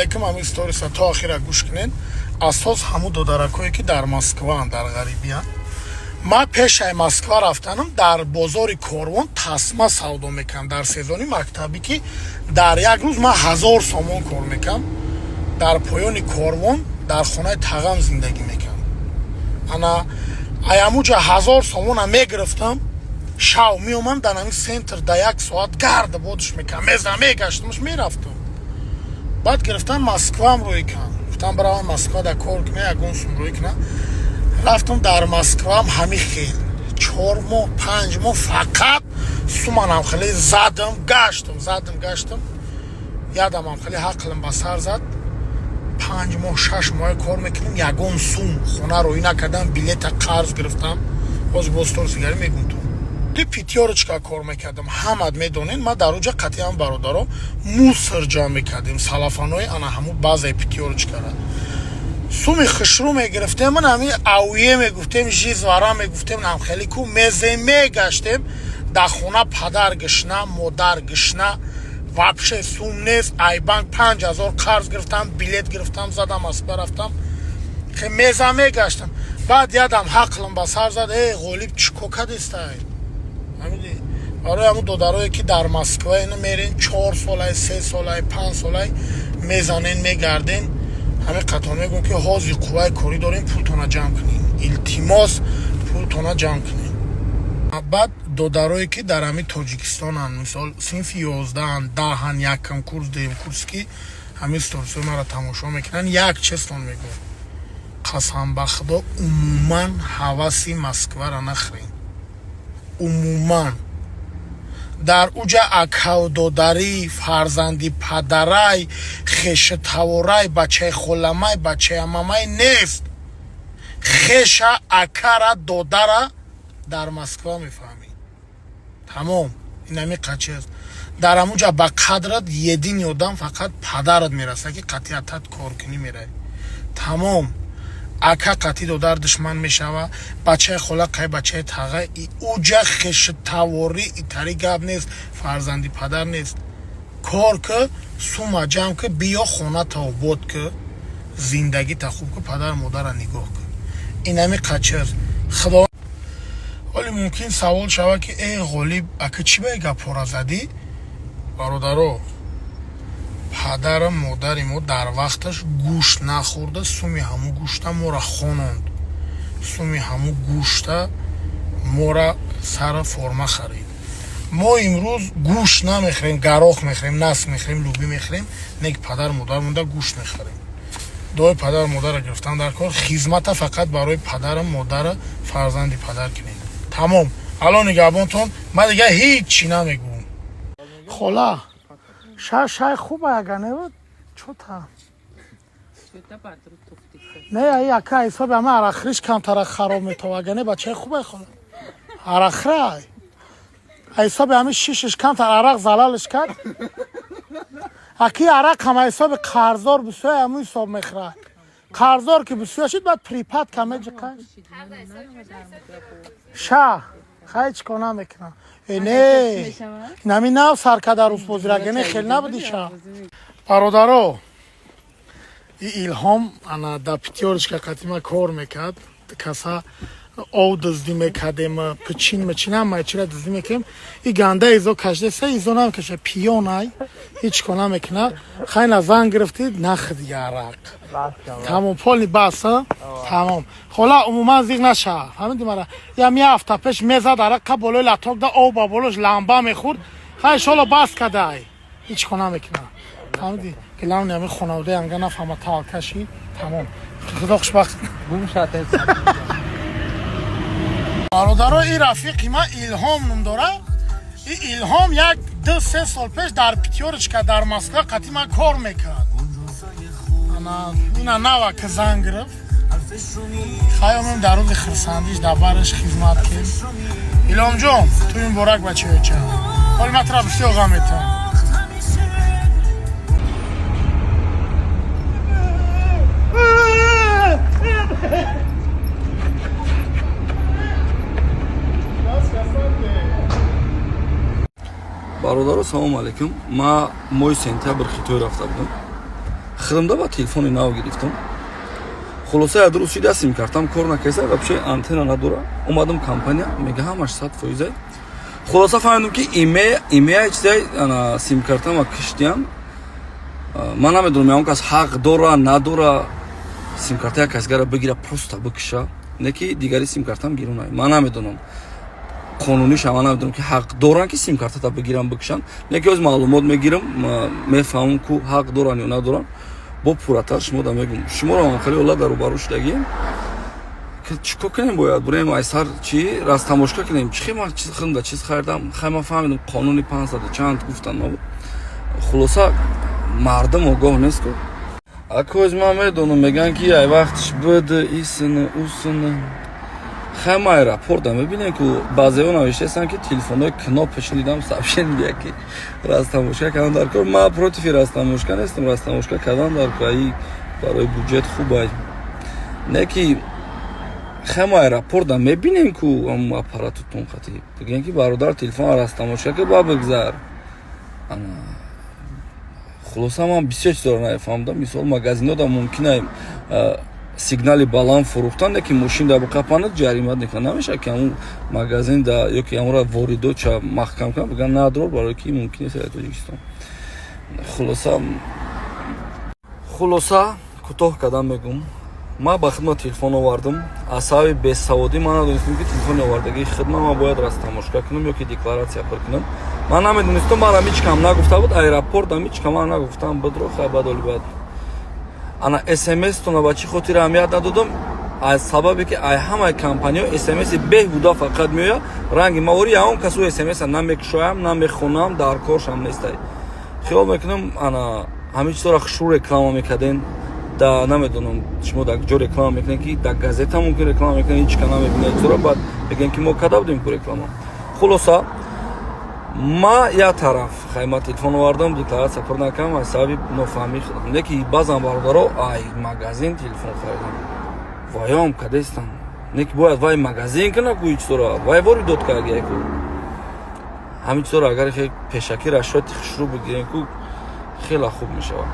Алейкум, ҳамин сториса то охира гӯш кунед. Асос ҳамун додаракое, ки дар Москваанд, дар ғарибиянд. Ман пешаи Москва рафтанам дар бозори Корвон тасма савдо мекардам дар сезони мактабӣ, ки дар як рӯз ман 1000 сомон кор мекардам. Дар поёни Корвон дар хонаи тағам зиндагӣ мекардам. Ана аямуҷа 1000 сомона мегирифтам, шав меомам, дар ҳамин центр да як соат гарда бодиш мекардам, мезам, мегаштамш, мерафтам. Баъд гирифтам, Москвам рӯй кан, гуфтам, баравам Москва да кор кунам, ягон сум рӯй кунам. Рафтам, дар Москвам ҳамин хел 4 моҳ, 5 моҳ фақат суманам хеле задам, гаштам, задам, гаштам. Ядамам хеле ҳақлам ба сар зад. 5 моҳ, 6 моҳ кор мекунем, ягон сум хона рӯй накардам, билета қарз гирифтам. Боз боз сигари мегум, ту ди Пятёрочка кор мекардам, ҳамат медонед. Ман дар уҷа қатъиан, бародаро, мусор ҷамъ мекардем, салафанои ана ҳамун базаи Пятёрочкара. Суми хушрӯ мегирифтем, ман ҳами ауе мегуфтем, жизвара мегуфтем, намхеле ку мезем, мегаштем. Дар хона падар гишна, модар гишна, вообще сум нест. Ай банк 5000 қарз гирифтам, билет гирифтам, задам, Москва рафтам, мезам, мегаштам. Баъд ядам ҳақлам ба сар зад: «Э, Ғолиб, чӣ ко кадистай?» Ҳамиди, барои ҳамун додарое, ки дар Москва ина мерен, 4 солай, 3 солай, 5 солай мезанен, мегарден, ҳамин қатор мегӯм, ки ҳозир қувваи корӣ дорем, пултона ҷамъ кунем, илтимос, пултона ҷамъ кунем. Баъд додарое, ки дар ҳамин Тоҷикистонанд, мисол, синфи 11-анд, 10-анд, якам курс, дуюм курс, ки ҳамин сторисои маро тамошо мекунанд, як честон мегӯм: қасам ба Худо, умуман ҳаваси Москваро нахӯрен. Умуман дар уҷа акавдодарӣ, фарзанди падарай, хешутаворай, бачаи холамай, бачаи амамай нест. Хеша, акара, додара дар Москва мефаҳмӣ, тамом. Инами қачи аст. Дар ҳамуҷа ба қадрат едини одам фақат падарат мераса, ки қатъиятат коркунӣ меравӣ, тамом. Ака қатъи додар душман мешава, бачаи хола қай бачаи тага. Уҷа хешутаворӣ итари гап нест, фарзанди падар нест. Кор ки, сума ҷамъ ки, биё, хоната обод ки, зиндагита хуб ки, падару модара нигоҳ ки. Инами қачи аст. Худо ҳоли мумкин савол шава, ки: «Эй, Ғолиб ака, чӣ ба гапҳора задӣ?» Бародаро, падару модари мо дар вақташ гӯшт нахӯрда, суми ҳамун гӯшта моро хононд, суми ҳамун гӯшта мора сара форма харид. Мо имрӯз гӯшт намехӯрем, гарох мехӯрем, наск мехӯрем, лӯбӣ мехӯрем, не ки падару модар монда гӯшт мехӯрем. Дуои падару модарро гирифтан дар кор, хизмата фақат барои падару модара, фарзанди падар кунем, тамом. Ало, нигаҳбонтон, ман дига ҳеҷ чӣ намегӯм. Хола, шай хуба, ягане чота. Не, яка ҳисоби ама арахриш камтара хароб метова, агане бачаи хубай. Хола, арахрай ҳисоби ҳами шишиш камтар арақ залалш кард. Аки арақ ҳама ҳисоби қарздор бисёр, ҳамун ҳисоб мехӯрад. Қарздор ки бисёр шид, баъд припадка меҷиқа ша. Хай, чӣ кор намекунам. Э, не, нами нав сар када рӯзбозирагане хел набуди ша. Бародаро, и Илҳом ана да Пятёрочка қатима кор мекард. Каса ов дуздӣ мекардем, пичин мичин, ҳама чира дуздӣ мекардем. И ганда изо кашдеса, изо намекаша, пиёнай, ҳеҷ кор намекуна. Хайна зан гирифтӣ, нахӯ дига арақ, тамом, полный бас, тамом. Хола, умуман зиқ наша, фаҳмиди мара? Ям як ҳафта пеш мезад арақа, болои латок да ов ба болош ламба мехӯрд. Хай, иншолло, бас кадай, ҳеҷ кор намекуна, фаҳмиди? Главное, ами хонаводаи анга нафаҳма талкаши, тамом. Худо хушбахт. Бародаро, и рафиқи ман Илҳом ном дора. И Илҳом як 2-3 сол пеш дар Пятёрочка дар Москва қатъи ман кор мекард. Ана ина нава ки зан гирифт, хаёмем, дар рӯзи хирсандиш дар бараш хизмат кед. Илҳомҷон, ту муборак, бачаёча. Ҳоли ман тура бисёр ғам метавам. Бародаро, салому алайкум. Ма моҳи сентябр Хитой рафта будам. Худам да ба телефони нав гирифтам. Хулоса, як рӯз шида, симкартам кор накарда, вообще антенна надора. Омадам компания, мега, ҳамаш 100%. Хулоса, фаҳмидам, ки имея чизай симкартама киштиям. Ман намедонам, ягон кас ҳақ дора, надора симкарта як касгара бигира, просто бикиша, не ки дигари симкартам гирунай. Ман намедонам қонуниша, ман намедонам, ки ҳақ доранд, ки симкартата бигирам, бикишанд, не ки оз маълумот мегирам, мефаҳмам, ку ҳақ доранд ё надоранд. Бо пурратар шумо да мегум. Шуморо ман хеле ҳолат дар рӯбарӯ шудагием. Чӣ кор кунем? Бояд бурем айсар чи растамошка кунем? Чӣ ман худам да чиз харидам. Хай, ман фаҳмидам, қонуни 500 чанд гуфтан набуд. Хулоса, мардум огоҳ нест ку. Акоз ман медонам, мегӯянд, ки ай вақтш буд, исини усини. Хай, ма аэропорта мебинем, ку баъзеҳо навиштаестанд, ки телефонҳои кнопочный дидам, сообщение, ки растамошка кардан дар кор. Ман против растамошка нестам, растамошка кардан дар кор, аи барои буҷет хуб ай, не ки хай, ма аэропорта мебинем, ку ам аппаратутон қати бигӯем, ки бародар, телефон растамошка ки, ба бигзар. Хулоса, ман бисёр чизоро нафаҳмидам. Мисол, магазинода мумкина сигнали баланд фурӯхтан, ки мошин да биқапанад, ҷарима мекунад. Намешавад, ки ҳамун магазин да ё ки ҳамонро воридотша маҳкам кунад, бигӯянд, надрор, барои ки мумкин нест дар Тоҷикистон. Хулоса, кӯтоҳ кардам мегум, ман ба хидмат телефон овардам. Аз сабаби бесаводӣ ман надонистам, ки телефони овардагии хидма ман бояд растамошка кунам ё ки декларатсия пур кунам. Ман намедонистам, манам ҳеч кам нагуфта буд, аэропортам ҳеч кам ман нагуфтам. Бидро, хай, бадоли бад. Ана смстона ба чӣ хотир аҳамият надодам? Аз сабабе ки ай ҳамаи компаниҳо смси беҳуда фақат меояд, ранги мавори ягон кас ӯ смса намекушоям, намехонам, дар коршам нестай. Хиёл мекунам, ана ҳамин чизҳоро хушрӯ реклама мекарден. Да намедонам, шумо дар ҷо реклама мекунед, ки дар газета мумкин реклама мекунед, ҳеч ка намебинад чизҳоро, баъд мегӯем, ки мо када будем ку реклама. Хулоса, ма як тараф, хай, ма телефон овардам, декларатсия пур накардам аз сабаби нофаҳмии худам. Не ки баъзан бародаро ай магазин телефон харидам, ваём кадестам, не ки бояд вай магазин кунад ку чизҳоро, вай воридот карда ку ҳамин чизҳоро. Агар хе пешакӣ расчёти хушрӯ бигирем ку, хеле хуб мешавад.